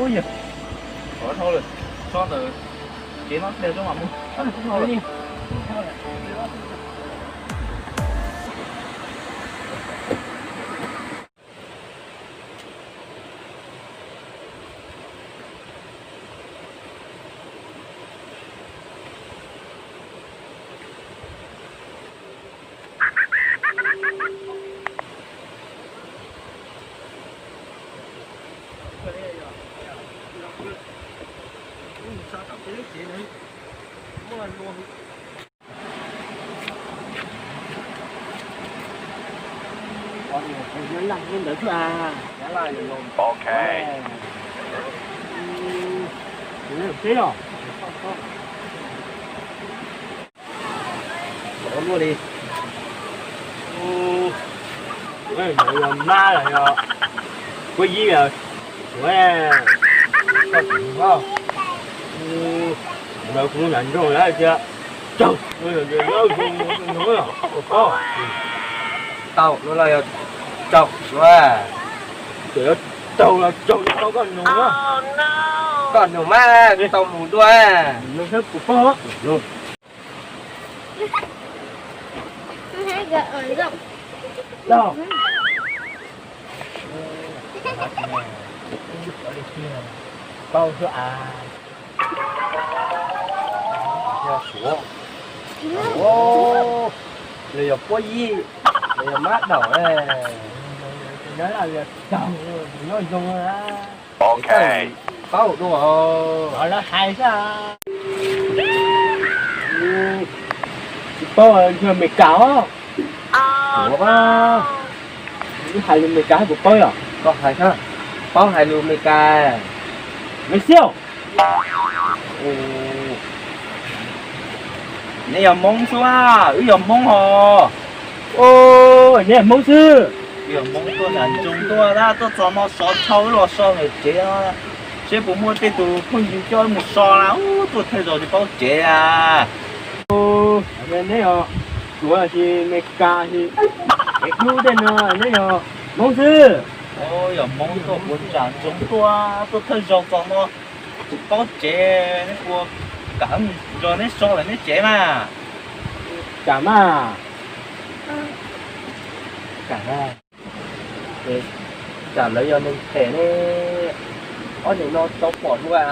Ub, yog, qhov dhau lawm, so ntawm kev no tsis tau mam mus. Ok. Ua luaj li. Ub, yog mab los yog puab yib os. Ua, koj tsis mus hov. Ub, ntawd kuv mus nram nroog lawm tias raug, tau no los yog raug, tseem yuav raug los raug tau koj nug, koj nug mas tau mus dua. Nug saib puas paub. Paub xwb as. Yog suav, los yog puab yib, los yog mab daum, nyob zoo. Ok, paub dua. Lawv hais xwb. Tsis paub yog Amelikas os. Ua, wb hais lus Amelikas puas paub yom? Koj hais, paub hais lus Amelikas? Neb xwb. Neb yog Hmoob xwb, wb yog Hmoob os. Neb yog Hmoob xwb. Yog Hmoob tuaj nram nroog tuaj, tuaj txog no sov dhau wb los so ntawm tsev no, seb puas muaj tej tus phooj ywg coj wb mus so na, tuaj thawj zaug tsis paub tsev a. Neb yog suav los sis Amelikas, es dub tej no, neb yog Hmoob xwb. Yog Hmoob tuaj puag nram nroog tuaj, tuaj thawj zaug txog no tsis paub tsev, neb puas kam mus nrog neb so lawm neb tsev mas? Kam mas. Kam, tsam lawv yog neeg phem ne, ob niag no tau pom dua.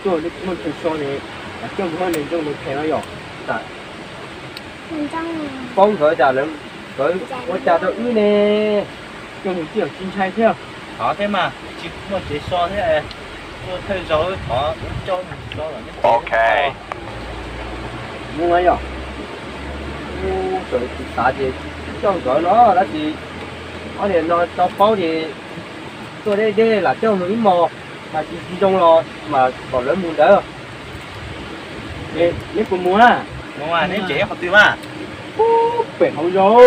Tuaj muaj chaw so ne, coj mus nrog neeg phem no yom. Paub nkawd, nkawd ua cas rau wb ne, coj mus tsis ntshai thiab. Thov thiab mas, tsis muaj tsev so thiab, tuaj thawj zaug thov wb coj mus so lawm neb. Ok. Mus yom. Txawm tsis xav ces coj nkawd los dab tsi, ob niag no tau paub ces tuaj deb deb lam coj mus ib hmos, mas tsis zoo los mas kom lawv mus ntawd. Neb puas mus na? Mus, neb tsev qhov twg mas? Pem hauv zos. Neb tsev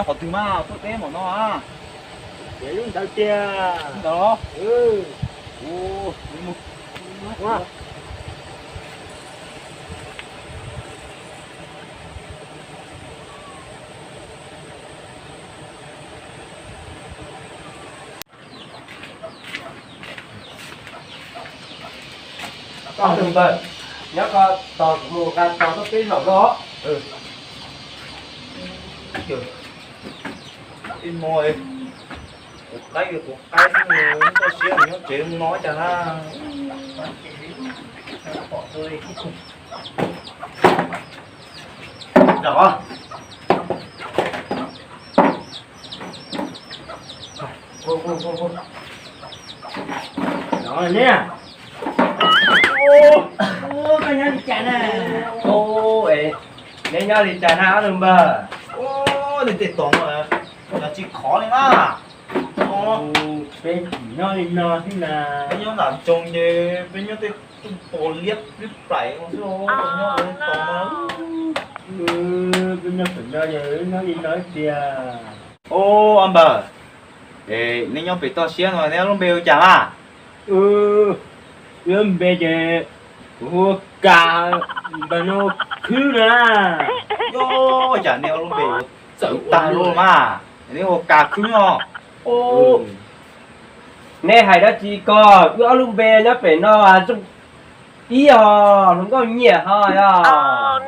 qhov twg mas tuaj teb npaum no a? Tsev lub ntawd tiag. Ntawd. Koj tus npawg, nyob ko tos kuv mus nqa tog tuaj peb zaum no. Ib hmo kuv qaib kuv qaib xwb, koj siab nyob tsev no cas na. Zaum. Zaum ne. Koj nyob li cas na? Neb nyob li cas na ob tug npawg? Neb tej tog no tsis khov li na. Peb tsis nyob li no xwb na. Peb nyob nram nroog ces peb nyob tej tug tog liab liab plaim no xwb, nyob li tog no. Nyob pem no ces nyob li no tiag. Ub, ob npawg, nej nyob pem toj siab no neb lub npe hu cas mas? Lub npe ces kuv hu Kas, npawg no hu Khwb na. Yog cas nej lub npe txawv tag luaj mas, neb hu Kas Khwb no. Neb hais dab tsi ko, wb ob lub npe nyob pem no zoo ib yam, hluas nkauj nyiam ho yog.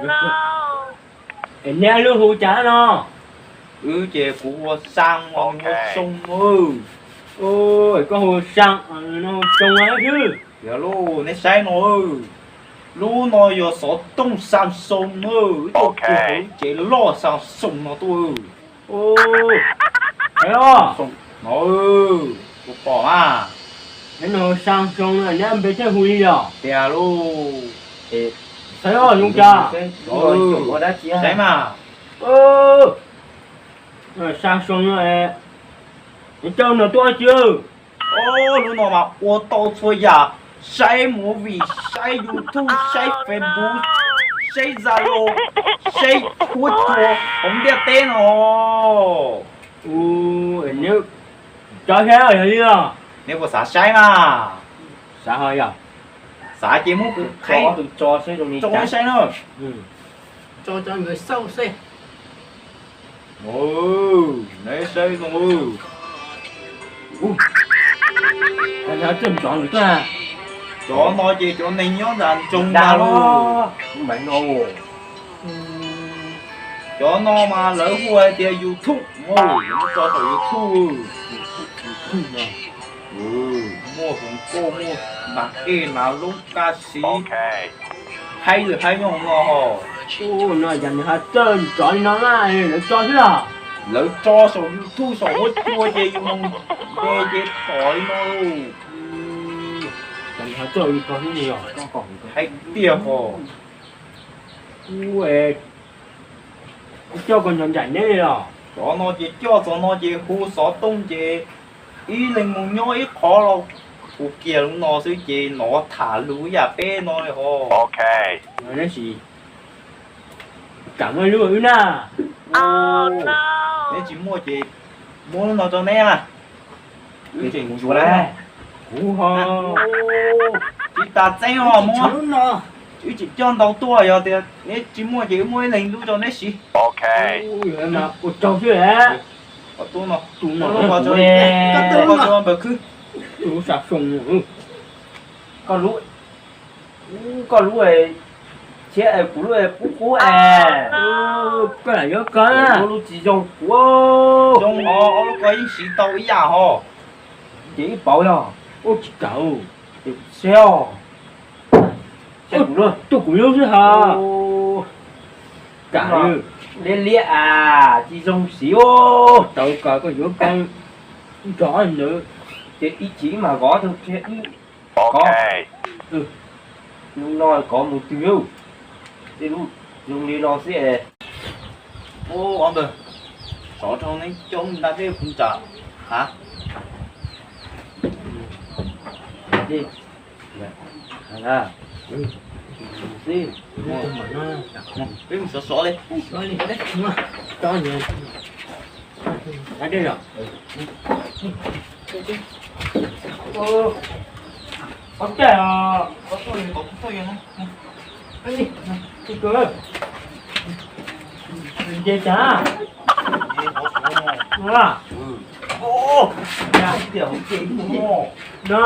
Es neb lub hu cas no? Wb ces kuv hu Xaa, nws hu Soo. Koj hu Xaa, nws hu Soo xwb. Yog lauj, neb saib no, lub no yog xov tooj Samsung na, wb tuaj kiag hauv lub tsev loj Samsung no tuaj. Samsung no, kuv pom mas. Neb no Samsung, neb npe thiaj hu li yog tiag lauj. Saib zoo cas. Saib mas. Samsung no, neb coj no tuaj tsi? Lub no mas ua tau txhua yam, saib movie, saib YouTube, saib Facebook, saib Zalo, saib huab cua hauv ntiaj teb no. Neb puas xav saib mas? Xav ho yog. Xav ces muab kuv qhib tso saib na. Tso cov nkawd xauj seb. Neb saib no. Cov no ces cov neeg nyob nram nroog ntag lauj. Cov no mas lawv hu hais tias YouTube, lawv muab tso saum YouTube. Muaj hluas nkauj, muaj nas ej nas loob kaj siv, haib lwm haib nyob hauv no hos. No yog nws ho txawj nrov li no na, lawv tso xwb los? Lawv tso saum YouTube saum huab cua ces yus mus ntes ces pom li no. Yog nws ho txawj li ko xwb os. Haib tiag hos. Kuv coj koj nrog nraim neb li os. Cov no ces coj txog no ces hu xov tooj ces ib leeg mus nyob ib qho los hu kiag lub no xwb ces nov tham lus ib yam peb no li hos. Neb sim kam muab lub wb na. Neb tsis muaj ces muab lub no rau neb na. Wb tseem tshuav kuv ho tsis tas txeeb os, muab lub no. Wb tseem coj ntau tuaj, yog tias neb tsis muaj ces wb muab ib leeg lub rau neb siv. Ua tsaug xwb. Tus no, koj lub Samsung, koj lub, koj lub thiab kuv lub qub qub es. Koj lam yuav koj lub tsis zoo kuv. Zoo os, ob lub ko yeej siv tau ib yam hos. Ces ib pauv yog ua tsis kam. Ces kuv siab os. Tuaj kuv lub xwb hos. Kam liab liab as, tsis zoo siv os. Tau kom koj yuav koj nrog ntawd ces ib chim mas kov tau kiag ib kov. Lub no kov mus twg lauj? Tej lub zoo li no xwb es. Ub, ob ntawd, sov rau neb coj nta dej kuv nram hav. Peb mus sov sov li. Ob teg os. Nce cas? No. No.